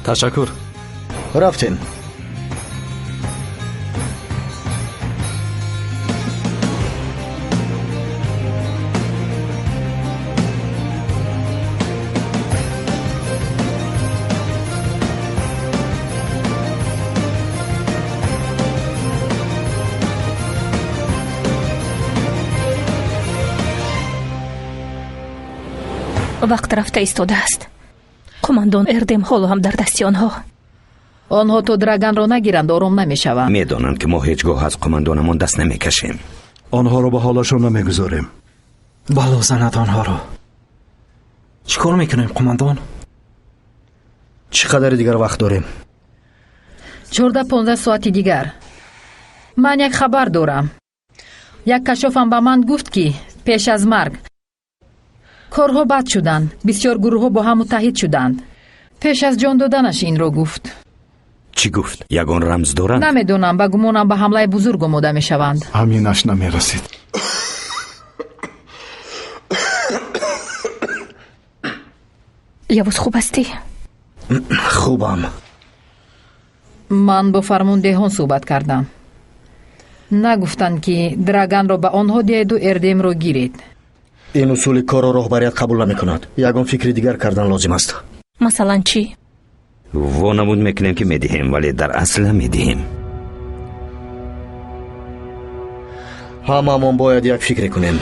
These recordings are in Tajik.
Ташаккур. Рафтем. Вақт рафта истодааст. Қумандон Эрдем ҳоло ҳам дар дасти онҳо. Онҳо то Драганро нагиранд ором намешаванд. Медонанд, ки мо ҳеҷ гоҳ аз қумандонамон даст намекашем. Онҳоро ба ҳолашон намегузорем. Бало занад онҳоро. Чӣ кор мекунем, қумандон? Чӣ қадари дигар вақт дорем? 14-15 соати дигар. Ман як хабар дорам. Як кашофам ба ман гуфт, ки пеш аз марг корҳо бад шуданд, бисёр гурӯҳҳо бо ҳам муттаҳид шуданд. Пеш аз ҷон доданаш инро гуфт. Чӣ гуфт? Ягон рамз доранд? Намедонам, ба гумонам ба ҳамлаи бузург омода мешаванд. Ҳаминаш намерасид. Явуз, хуб ҳастӣ? Хубам. Ман бо фармондеҳон суҳбат кардам. Нагуфтанд, ки Драганро ба онҳо диҳеду Эрдемро гиред. Ин усули корро роҳбарият қабул намекунад. Ягон фикри дигар кардан лозим аст. Масалан чӣ? Вонамуд мекунем, ки медиҳем, вале дар асл намедиҳем. Ҳамамон бояд як фикре кунем.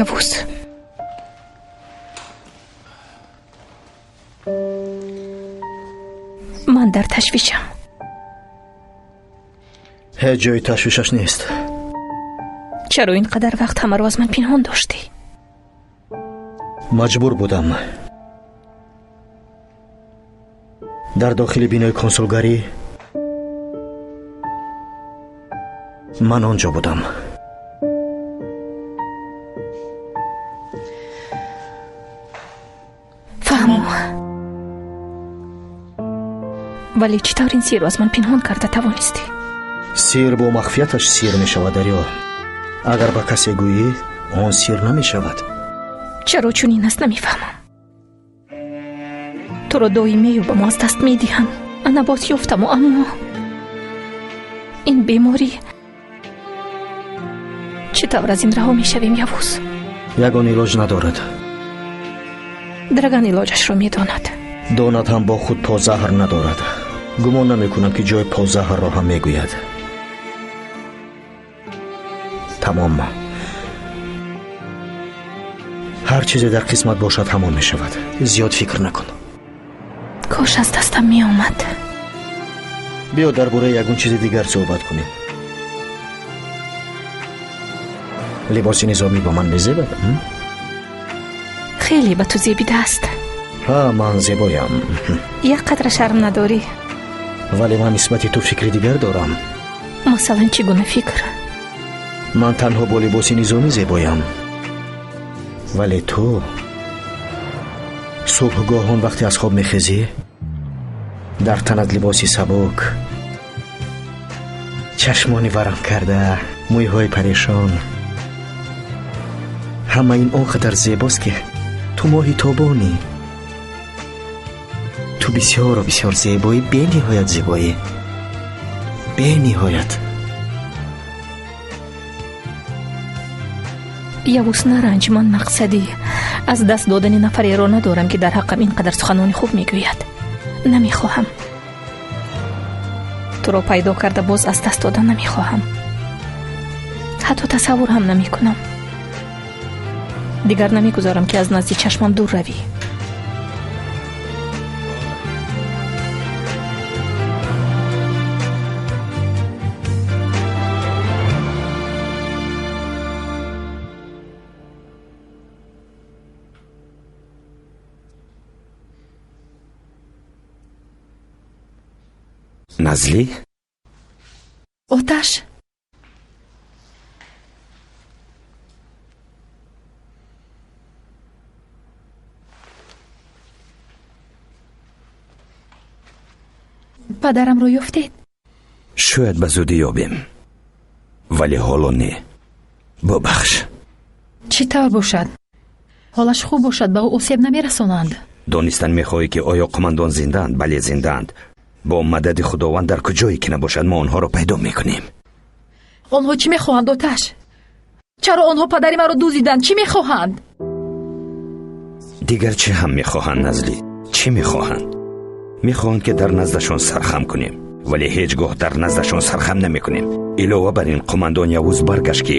Явуз. Ман дар ташвишам. Ҳеҷ ҷои ташвишаш нест. Чаро ин қадар вақт ҳамаро аз ман пинҳон доштӣ? Маҷбур будам. Дар дохили бинои консулгарӣ ман он ҷо будам. Фаҳмам. Вале чӣ тавр ин сирро аз ман пинҳон карда тавонистӣ? Сир бо махфияташ сир мешавад, Дарё. Агар ба касе гӯӣ, он сир намешавад. Чаро чунин аст, намефаҳмам. Туро доим меёбаму аз даст медиҳам. Ана боз ёфтаму, аммо ин беморӣ чӣ тавр аз ин раҳо мешавем, Явуз? Ягон илоҷ надорад. Драган илоҷашро медонад. Донад ҳам бо худ позаҳр надорад. Гумон намекунам, ки ҷои позаҳрро ҳам мегӯяд. Тамом. Ҳар чизе дар қисмат бошад, ҳамон мешавад. Зиёд фикр накун. Кош аз дастам меомад. Биё дар бораи ягон чизи дигар суҳбат кунем. Либоси низомӣ ба ман мезебад? Хеле ба ту зебидааст. Ҳа, ман зебоям. Як қатра шарм надорӣ. Вале ман нисбати ту фикри дигар дорам. Масалан, чӣ гуна фикр? Ман танҳо бо либоси низомӣ зебоям. Вале ту субҳгоҳон вақте аз хоб мехезӣ, дар танат либоси сабук, чашмони варам карда, мӯйҳои парешон. Ҳама ин он қадар зебост, ки ту моҳи тобонӣ. Ту бисёру бисёр зебоӣ, бениҳоят зебоӣ, бениҳоят. Явуз, наранҷ, ман мақсади аз даст додани нафареро надорам, ки дар ҳаққам ин қадар суханони хуб мегӯяд. Намехоҳам. Туро пайдо карда боз аз даст додан намехоҳам. Ҳатто тасаввур ҳам намекунам. Дигар намегузорам, ки аз назди чашмам дур равӣ. Назлӣ? Оташ, падарамро ёфтед? Шояд ба зудӣ ёбем, вале ҳоло не. Бубахш. Чӣ тавр бошад? Ҳолаш хуб бошад, ба ӯ осеб намерасонанд. Донистан мехоҳӣ, ки оё қумандон зиндаанд? Бале, зиндаанд. Бо мадади Худованд, дар куҷое ки набошад, мо онҳоро пайдо мекунем. Онҳо чӣ мехоҳанд, Оташ? Чаро онҳо падари маро дузиданд? Чӣ мехоҳанд? Дигар чӣ ҳам мехоҳанд, Назлӣ? Чӣ мехоҳанд? Мехоҳанд, ки дар наздашон сархам кунем, вале ҳеҷ гоҳ дар наздашон сархам намекунем. Илова бар ин, қумандон Явуз баргашт, ки